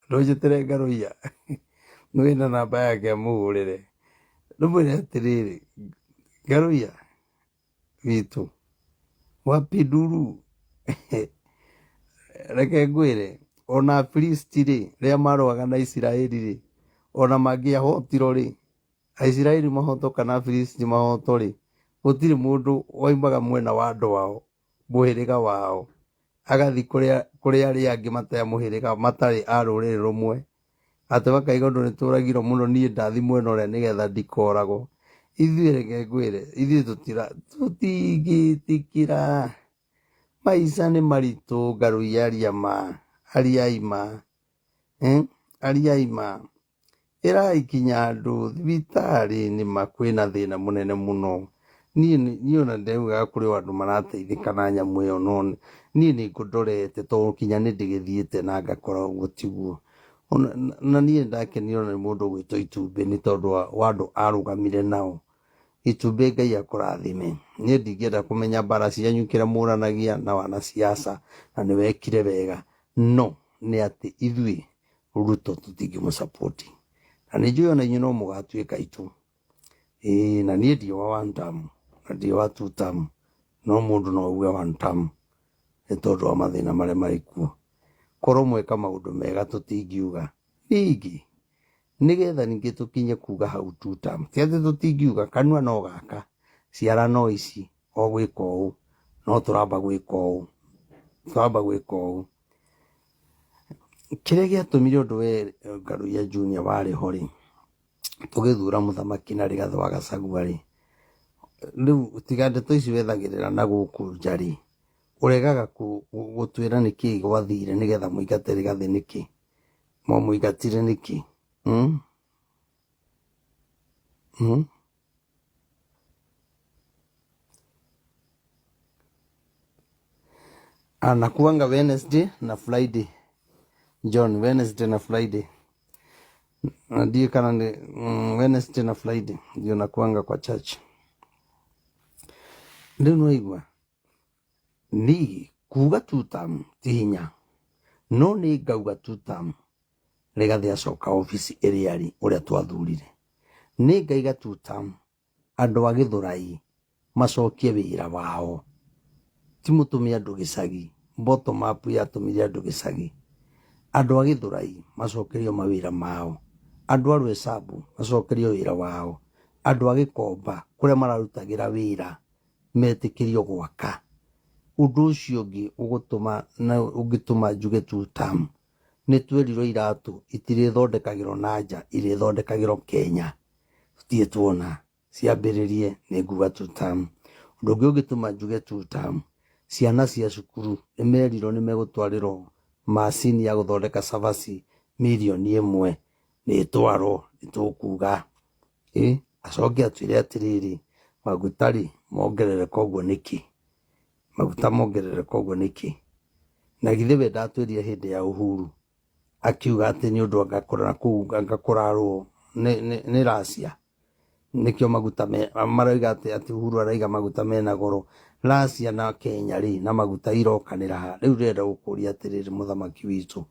Ndũnjĩtĩre Ngarũiya wĩna namba yake amũhũrĩre. Ndũmwĩre atĩrĩrĩ, Ngarũiya witũ wapi nduru reke ngwĩre ona Afilisti rĩ rĩrĩa marũaga na Isiraeli rĩ ona mangĩahotirwo rĩ Aisiraeli mahotwo kana Afilisti mahotwo rĩ gũtirĩ mũndũ waimaga mwena wa andũ ao mũhĩrĩga wao agathiĩ kũrĩ arĩa angĩ matarĩ a mũhĩrĩga matarĩ a rũrĩrĩ rũmwe atĩ makaiga ũndũ nĩ tũragirwo mũno niĩ ndathi mwena ũrĩa nĩgetha ndikoragwo. Ithuĩ reke ngwĩre ithuĩ tũtingĩtĩkĩra maica nĩ maritũ ngarũi aria ma ariai ma ariai ma. Ĩrai kinya andũ thibitarĩ nĩma kwĩna thĩna mũnene mũno. Niĩ niĩ ona ndaugaga kũrĩ o andũ marateithĩka na nyamũ ĩyo no niĩ nĩ ngũndorete tondũ kinya nĩ ndĩgĩthiĩte na ngakora ũguo tiguo. Na niĩ nĩndakenire ona nĩ mũndũ ũgwĩtwo Itumbĩ nĩ tondũ wa andũ arũgamire nao. Itumbĩ Ngai akũrathime. Niĩ ndingĩenda kũmenya mbara cianyu kĩrĩa mũranagia na wanasiasa na nĩ wekire wega. No nĩ atĩ ithuĩ Ruto tũtingĩmũ support. Na nĩ njũĩ ona inyuĩ no mũgatuĩka aitũ. Ĩĩ na niĩ ndi wa one term na ndi wa two term no mũndũ no auge one term nĩ tondũ wa mathĩna marĩa marĩ kuo. Korwo mweka maũndũ mega tũtingiuga. Ningĩ nĩgetha ningĩ tũkinye kuga hau two term ti atĩ tũtingiuga kanua no gaka ciara no ici o gwĩka ũũ no tũramba gwĩka ũũ tũramba gwĩka ũũ. Kĩrĩa gĩatũmire ũndũ we Ngaruiya Junior warĩ ho rĩ, tũgĩthura mũthamaki na Rigathĩ wa Gachagua rĩ, rĩu tiga ndeto ici wethagĩrĩra na gũkũ nja rĩ, ũregaga gũtwĩra nĩkĩ gwathire nĩgetha mũingate Rigathĩ nĩkĩ? Mwamũingatire nĩkĩ? Mm? Mm? Anakuanga Wednesday na Friday. John, Wednesday na Friday. Na ndiĩ kana nĩ Wednesday na Friday ndio nakuanga kwa church. Rĩu nĩwaigua niĩ kuga two term ti hinya no nĩ ngauga two term Rigathĩ acoka obici ĩrĩa arĩ ũrĩa twathurire. Nĩ ngaiga two term andũ a Gĩthũrai macokie wĩra wao. Ti mũtũme andũ gĩcagi, bottom up yatũmire andũ gĩcagi. Andũ a Gĩthũrai macokerio mawĩra mao. Andũ a Rwesambu macokerio wĩra wao. Andũ a Gĩkomba kũrĩa mararutagĩra wĩra metĩkĩrio gwaka. Ũndũ ũcio ũngĩ ũgũtũma na ũngĩtũma njuge two term, nĩ twerirwo iratũ itirĩthondekagĩrwo na nja, irĩthondekagĩrwo Kenya. Tũtirĩ tuona ciambĩrĩrie nĩ nguga two term. Ũndũ ũngĩ ũngĩtũma njuge two term, ciana cia cukuru nĩ merirwo nĩ megũtwarĩrwo macini ya gũthondeka cabaci mirioni ĩmwe, nĩ ĩtwarwo nĩ tũkuga. Acoke atwĩre atĩrĩrĩ, maguta rĩ mongerereka ũguo nĩkĩ? Maguta mongerereka ũguo nĩkĩ? Na githĩ we ndatwĩrire hĩndĩ ya Uhuru akiuga atĩ nĩ ũndũ anga kũu anga kũrarũo nĩ Russia nĩkĩo maguta marauga atĩ atĩ Uhuru araiga maguta mena goro. Russia na Kenya rĩ na maguta irokanĩra ha? Rĩu ndĩrenda gũkũria atĩrĩrĩ mũthamaki witũ,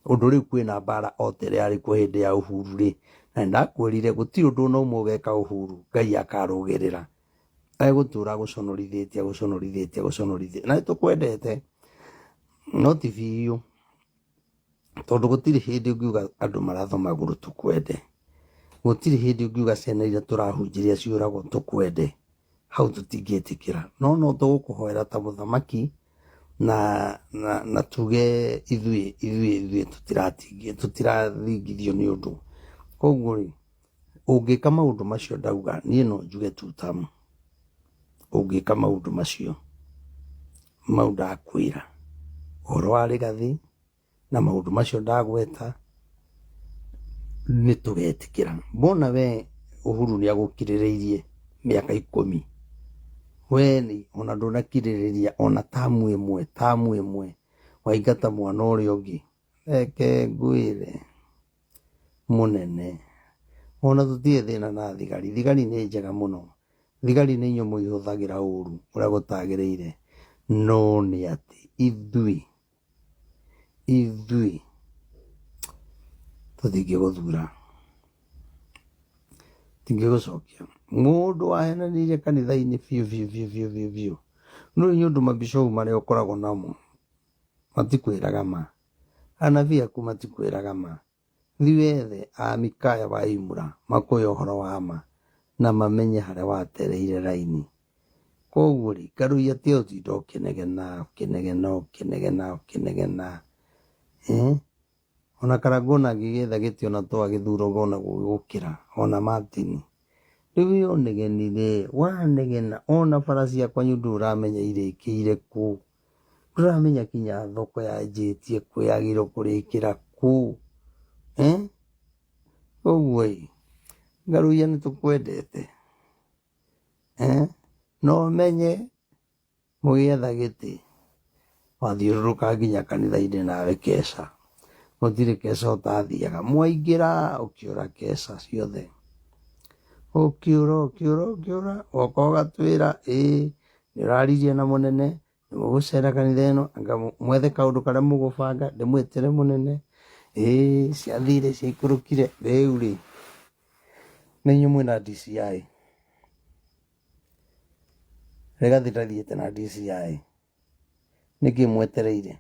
ũndũ rĩu kwĩna mbara o ta ĩrĩa yarĩ kuo hĩndĩ ya Uhuru rĩ, na nĩndakwĩrire gũtirĩ ũndũ ona ũmwe ũgeka Uhuru Ngai akarũgĩrĩra. Egũtũra agũconorithĩtie agũconorithĩtie agũconorithĩtie na nĩtũkwendete no ti biũ. Tondũ gũtirĩ hĩndĩ ũngiuga andũ maratho magũrũ tũkwende. Gũtirĩ hĩndĩ ũngiuga ciana iria tũrahunjĩria ciũragwo tũkwende. Hau tũtingĩtĩkĩra. No no tũgũkũhoera ta mũthamaki na tuge ithuĩ ithuĩ ithuĩ tũtirathingithio nĩ ũndũ. Koguo rĩ, ũngĩka maũndũ macio ndauga, niĩ no njuge two term. Ũngĩka maũndũ macio mau ndakwĩra, ũhoro wa Rigathĩ na maũndũ macio ndagweta, nĩ tũgetĩkĩra. Mbona we Uhuru nĩ agũkirĩrĩirie mĩaka 10, we ona ndũnakirĩrĩria ona tamu ĩmwe, tamu ĩmwe, waingata mwana ũrĩa ũngĩ. Reke ngwĩre mũnene, ona tũtirĩ thĩna na thigari, thigari nĩ njega mũno, thigari nĩ inyuĩ mũihũthagĩra ũru ũrĩa gũtagĩrĩire, no nĩ atĩ ithuĩ, ithuĩ, Tũtingĩgũthura, tingĩgũcokia. Mũndũ wahenanirie kanitha-inĩ biũ biũ biũ biũ biũ biũ. No nĩ ũndũ mabishopu marĩa ũkoragwo namo matikwĩraga ma, anabii aku matikwĩraga ma. Thiĩ wethe a Mikaya wa Imura makwĩre ũhoro wa ma na mamenye harĩa watereire raini. Koguo rĩ, Karũiya tiga gũtinda ũkĩnegena ũkĩnegena ũkĩnegena ũkĩnegena, eh? Ona Karangũ ona angĩgĩetha gĩtĩ ona to agĩthuragwo ona gũkĩra ona Martin. Rĩu we ũnegenire, wanegena ona bara cia kwanyu ndũramenya irĩkĩire kũ. Ndũramenya kinya thoko yanjĩtie kũ yagĩrĩirwo kũrĩkĩra kũ. Eh? Koguo ĩ, Ngaruiya nĩ tũkwendete. Eh? Na ũmenye mũgĩetha gĩtĩ wathiũrũrũka nginya kanitha-inĩ nawe keca. Gũtirĩ keca ũtathiaga. Mwaingĩra ũkĩũra keca ciothe. Ũkĩũra ũkĩũra ũkĩũra, woka ũgatwĩra ĩĩ nĩ ũraririe na mũnene, nĩ mũgũcera kanitha ĩno, anga mwethe kaũndũ karĩa mũgũbanga, ndĩmwĩtĩre mũnene, ĩĩ ciathire ciaikũrũkire, rĩu rĩ, nĩ inyuĩ mwĩna DCI. Rigathi ndathiĩte na DCI. Nĩkĩ mwetereire?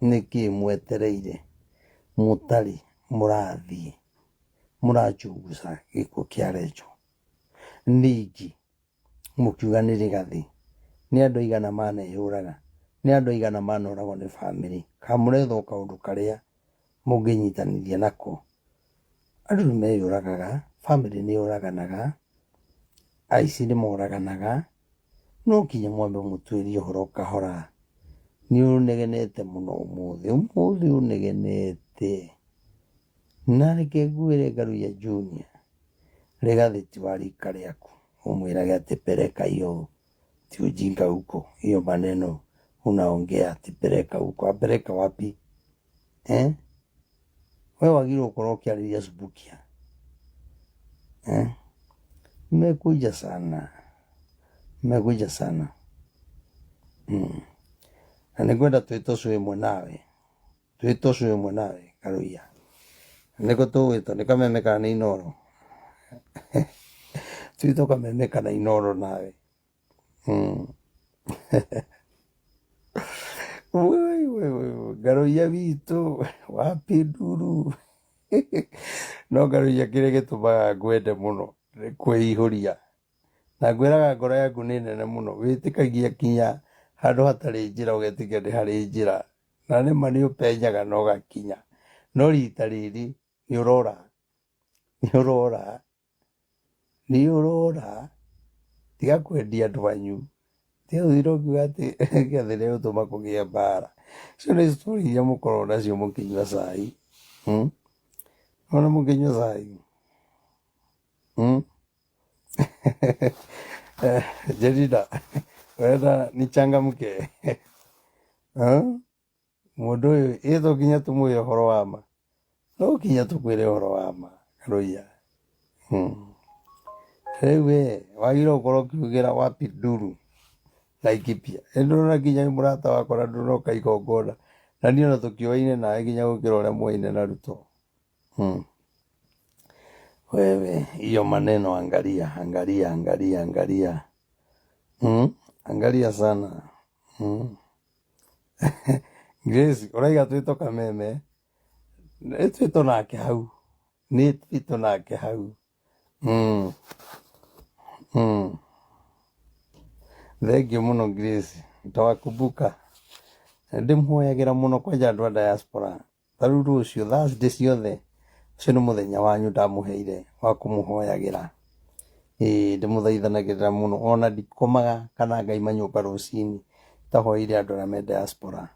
Nĩkĩ mwetereire mũtarĩ mũrathiĩ mũrachunguza gĩkuũ kĩa Rachel? Ningĩ mũkiuga nĩ Rigathi, nĩ andũ aigana maneyũraga? Nĩ andũ aigana manoragwo nĩ bamĩrĩ? Kana mũretha o kaũndũ karĩa mũngĩnyitanithia nako? Andũ nĩ meyũragaga, bamĩrĩ nĩ yũraganaga, aici nĩ moraganaga, no nginya mwambe mũtuĩrie ũhoro kahora. Nĩ ũnegenete mũno ũmũthĩ, ũmũthĩ ũnegenete. Na reke ngwĩre Ngaruiya Junior, Rigathi ti wa rika rĩaku, ũmwĩrage atĩ peleka hiyo ti ujinga huko, hiyo maneno unaongea ati peleka huko, apeleka wapi eh? We wagĩrĩirwo gũkorwo ũkĩarĩria Subukia eh? Mmekuja sana, mmekuja sana Na nĩngwenda twĩtwo cũ ĩmwe nawe, twĩtwo cũ ĩmwe nawe Karuiya. Nĩkũ tũgwĩtwo nĩ Kameme kana nĩ Inooro? Twĩtwo Kameme kana Inooro nawe. Woi, woi, woi, Ngaruiya witũ wapi nduru. No Ngaruiya kĩrĩa gĩtũmaga ngwende mũno nĩ kwĩihũria. Na ngwĩraga ngoro yaku nĩ nene mũno, wĩtĩkagia kinya handũ hatarĩ njĩra ũgetĩkia nĩ harĩ njĩra. Na nĩma nĩ ũpenyaga na ũgakinya. No rita rĩrĩ nĩ ũrora, nĩ ũrora, nĩ ũrora. Tiga kwendia andũ anyu. Tiga gũthiĩ ũkiuga atĩ gĩathĩ nĩ gũtũma kũgĩe mbara. Icio nĩ story iria mũkoragwo nacio mũkĩnyua cai. Ona mũkĩnyua cai. Jerida, wenda nichangamke. Mũndũ ũyũ ĩ to nginya tũmwĩre ũhoro wa ma, no nginya tũkwĩre ũhoro wa ma Karuiya. Rĩu we wagĩrĩirwo gũkorwo ũkiugĩra wapi nduru Laikipia. Ĩ ndũrona nginya wĩ mũrata wakwa na ndũnoka igongona na niĩ ona tũkĩoaine nawe nginya gũkĩra ũrĩa mwoaine na Ruto. Wewe hiyo maneno angalia, angalia, angalia, angalia. Angalia sana. Grace, ũraiga twĩtwo Kameme, nĩ twĩtwo nake hau, nĩ twĩtwo nake hau. Thengiũ mũno Grace, nitawakumbuka. Ndĩmũhoyagĩra mũno kwanja andũ a diaspora. Ta rĩu rũciũ Thursday ciothe, ũcio nĩ mũthenya wanyu ndamũheire wa kũmũhoyagĩra. Ĩĩ ndĩmũthaithanagĩrĩra mũno ona ndikomaga kana ngaima nyũmba rũcinĩ itahoeire andũ arĩa me diaspora.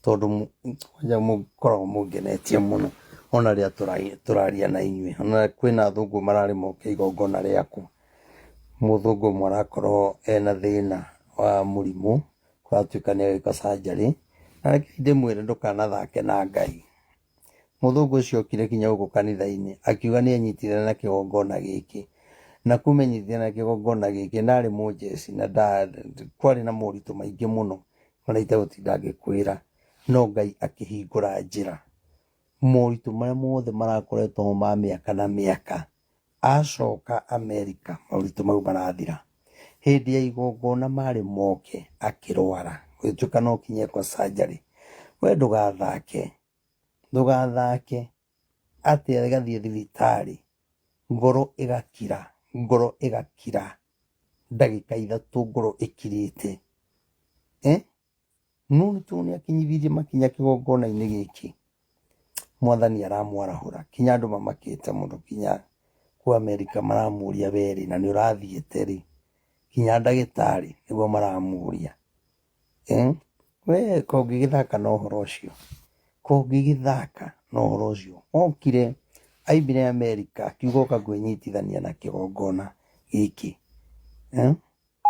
Tondũ kwanja mũkoragwo mũngenetie mũno ona rĩrĩa tũraria na inyuĩ. Ona kwĩna athũngũ mararĩ moke igongona rĩakwa. Mũthũngũ ũmwe arakorwo ena thĩna wa mũrimũ, kũratuĩka nĩ agwĩka surgery. Na reke ndĩmwĩre ndũkanathake na Ngai. Mũthũngũ ũcio okire kinya gũkũ kanitha-inĩ akiuga nĩ enyitire na kĩgongona gĩkĩ. Na kuma enyitire na kĩgongona gĩkĩ ndarĩ mũnjeci na kwarĩ na moritũ maingĩ mũno ona itegũtinda ngĩkwĩra. No Ngai akĩhingũra njĩra. Moritũ marĩa mothe marakoretwo ho ma mĩaka na mĩaka, acoka Amerika moritũ mau marathira. Hĩndĩ ya igongona marĩ moke akĩrwara, gũgĩtuĩka no kinya ekwo surgery. We ndũgathake, ndũgathake atĩ agathiĩ thibitarĩ ngoro ĩgakira, ngoro ĩgakira ndagĩka 3 ngoro ĩkirĩte. No nĩ tondũ nĩ akinyithirie makinya kĩgongona-inĩ gĩkĩ, mwathani aramwarahũra kinya andũ mamakĩte mũno, kinya kũu Amerika maramũria werĩ na nĩ ũrathiĩte rĩ, kinya ndagĩtarĩ nĩguo maramũria. We ko ũngĩgĩthaka na ũhoro ũcio, ko ũngĩgĩthaka na ũhoro ũcio. Okire aimire Amerika akiuga oka kwĩnyitithania na kĩgongona gĩkĩ.